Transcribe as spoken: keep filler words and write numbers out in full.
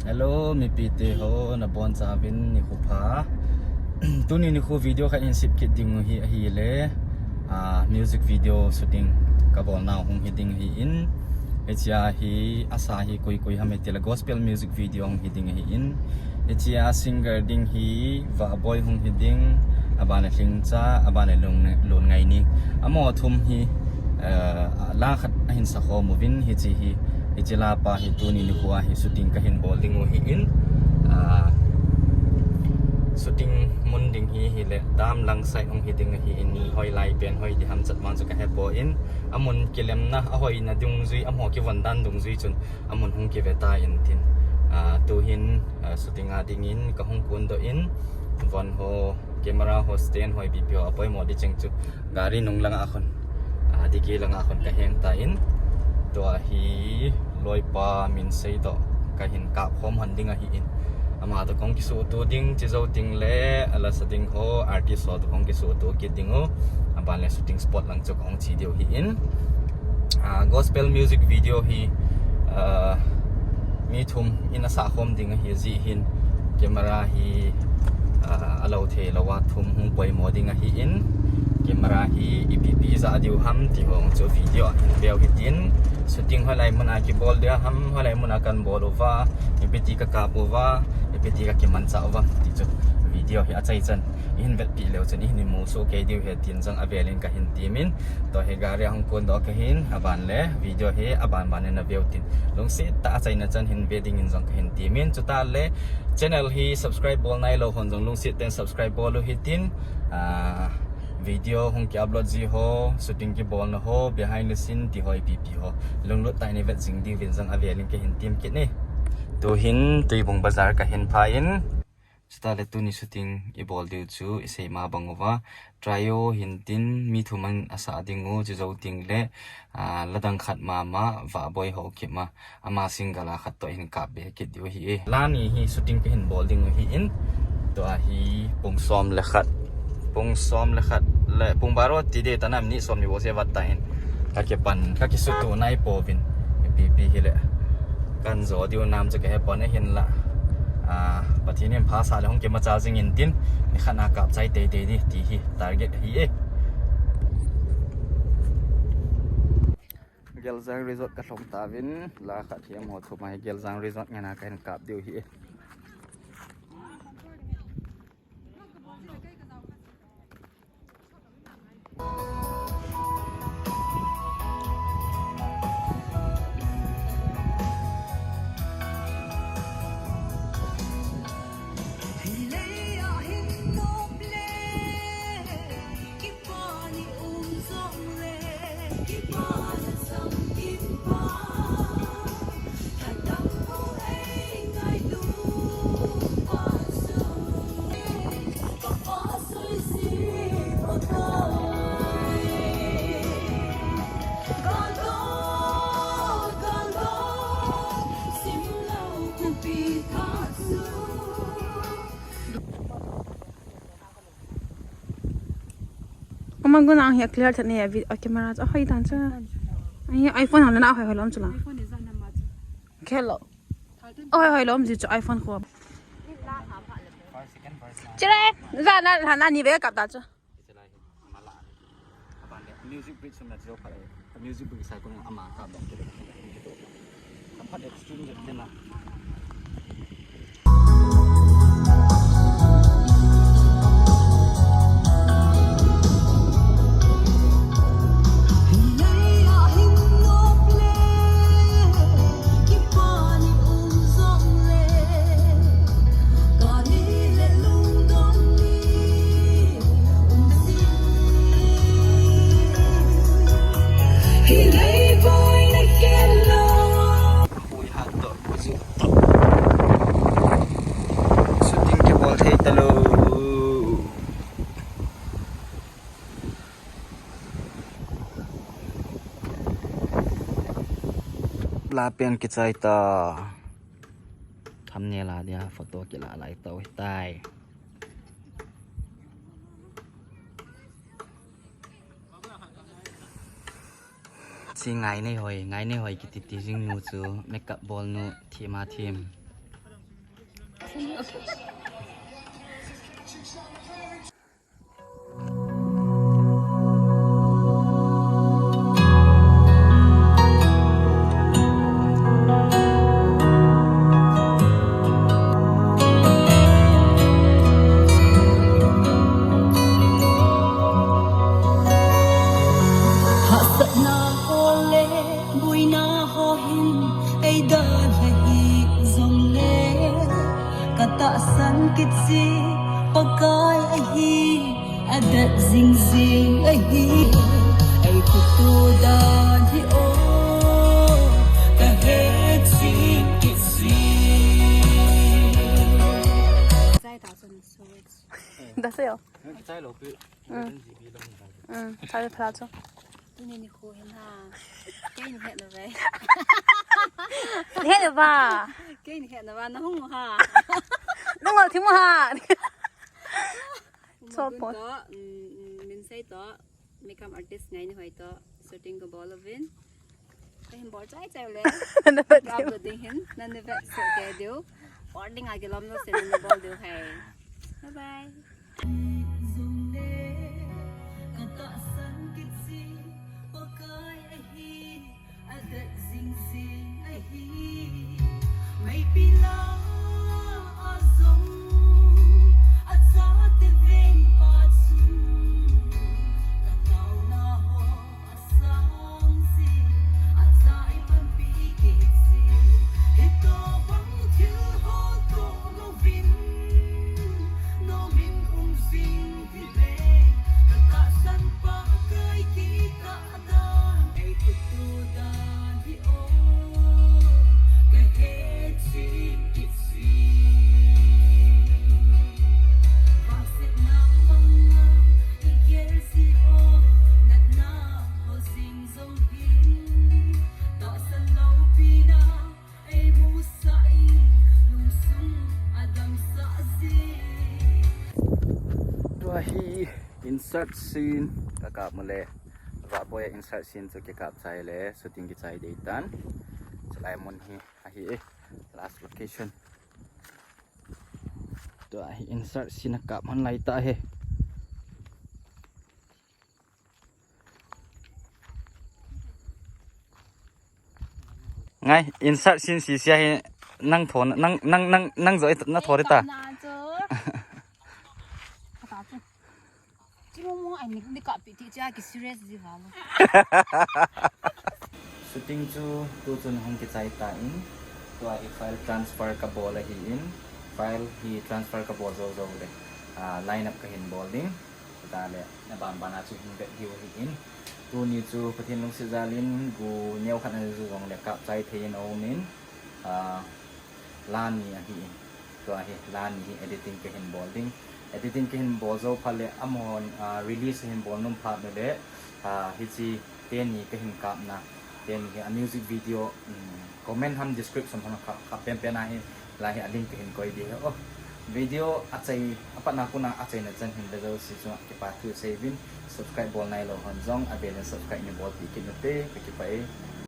Hello, mipite ho, nabonchauvin nikho pha. Tuni nikho video khat hin sip kit ding u hi ahile, ah, music video shooting kabol nau hung hi ding ahin. Hichea hi asa hi koi koi ham itile gospel music video hung hi ding ahin. Hichea singer ding hi Vahboi hung hi ding, aban le Lhingcha, aban le Lun, Lunngaini. Amaho thum hi, eh, la khat ahin sa khom uvin hiche hi, hiche la pa hi tuni nikho a hi shooting kahin bol ding u ahin. Ah, shooting mun ding hi, hile dam lang side hung hi ding ahin, hoilai pen hoi ding ham chat vang chu kahepoi. Amun kilemna, ahoina dungjui, amaho kivon dan dungjui chun amun hung kive tan tin. Ah, tuhin, ah, shooting a dingin kahung kondoh in, von ho, camera ho, stand ho, ipi ipi ho apoimo ding cheng chu gari nung langa khun, ah, dicky langa khun kaheng tan. Tua hi loipa min seidoh kahin kap khom hon ding ahin. Ama toh kahung kisuhto ding, chujou tengle ala sa ding ho, artist ho toh kahung kisuhto kit ding u. Aban le shooting spot lang chu kahung che diu ahin. Ah, gospel music video hi, ah, mi thum in asah khom ding ahi jeh hin camera hi, ah, alou thei louva thum hung poimo ding ahin, camera hi ipi ipi jah diu ham ti ho chu video a hin veu hitin, shooting hoilai muna kibol diu ham, hoilai muna kan bol uva, ipi ti kakap uva, ipi ti kakimanchah uva ti chu video hi achaichan ihin vetpeh leu chun ihin imu soh kei diu ahi tin jong avelin kahin temin. Tua hi gari a hung kondoh kahin, aban le video hi aban ban in naveu tin, lungset tah a achaina chan hin ve dingin jong kahin temin. Chuteng le channel hi subscribe bol nailou hon jong lungset tah in subscribe bol u hitin, ah, video hung ki upload ji ho, shooting kibolna ho, behind the scene ti ho, ipi ipi ho lunglut tah in ivet jing diuvin jong avelin kahin tem kit e. Tuhin Tuibung Bazar kahin phan. Chuteng le tuni shooting ibol diu chu isei ma bang uva, trio hintin mi thum in asah ding u, chujou tengle, ah, la dang khat mama, Vahboi Haokip a, ama single a khat toh hin kap be kit diu ahi e. La ni hi shooting kahin bol ding u ahin, tua hi pung som le khat, pung som le khat le pung baro ti ding tah nam ni som ni bou se vat tan. Kakipan, kakisuhto nai pouvin. Ipi ipi hile kan jo diu nam chu kahepon ahinla, ah, Pathen in phasah le hung kimachal jing intin, nikhat a kap chai teitei ding ti hi target ahi e. Geljang Resort kalhung tauvin, la khat hi amaho thum a hi Geljang Resort ngen a kahin kap diu ahi e. Ama gun ang hi a clear tah ni a vi-, a camera chu ahoi tan chu. Ai, iPhone hon le na hoi hoi lom chu la. Khel lo. Hoi hoi lom ji chu iPhone kho. Chire, ja na, la na ni ve kap ta chu. Music break sum na jo pha le. Music break sa ko ama ka ba ke. Ka phat extreme je na. Shooting kibol thei talou. La pen kichai ta. Thumbnail a dia photo kila lai tau hitai. Chi Ngainei Hoi, Ngainei Hoi kiti ti jing nu chu makeup bol nu thim a thim. Hahsatna ho le buina ho hin eidalha hih jongle, katahsan kicheh Pakai ahi, adet jingjing ahi. Eikhutu dan hi o, kahet jing kicheh. Daseo. Kichai lou pi. Mm. Eleven G B lang ni. Mm, chai phala chu. Tuni nikho hin ha. Kei ni hetna ve. Hetna va. Kei ni hetna va, nahung ha. Nahung thim ha. Chopon to, mm, mm, Minsei to, makeup artist ngai ni hoi to, shooting kabol uvin. Kahin bol chai chai le. Na vet diu. Upload ding hin, nana vet soh kei diu. Bol ding a kilom lou sen nana bol diu hai. Bye bye. Tua hi insert scene kakap mule. Vahboi a insert scene chu kikap chai le shooting kichai dei tan. Chulai mun hi ahi e, last location. Tua hi insert scene akap man lai ta hi. Ngai, insert scene sisia hi nang tho, nang, nang, nang, nang jo na tho ta. Shooting chu tu chun hung kichai ta in, tua hi file transfer kabol ahi in, file hi transfer kabol jou jou le, ah, line up kahin bol ding. Tua le, na ban ban a chu hin vet diu ahi in. Tuni chu Pathen lungset jal in gu neo khat ana ju jong le kap chai thei in aum in, ah, la ni ahi in. Tua hi la ni hi editing kahin bol ding. Editing kahin bol jou phat le amahon, ah, release ahin bol nom phat le, ah, hichi teni kahin kapna, teni hi a music video, um, comment ham description ham kha, kha pen pen a hi la hi a link kahin koi ding ahi. Oh, video achai, apatna kona achaina chan hin le jouse chunga kipa thu seiyuvin, subscribe bol nailou hon jong abel in subscribe neibolpi kit ute, kakipah e.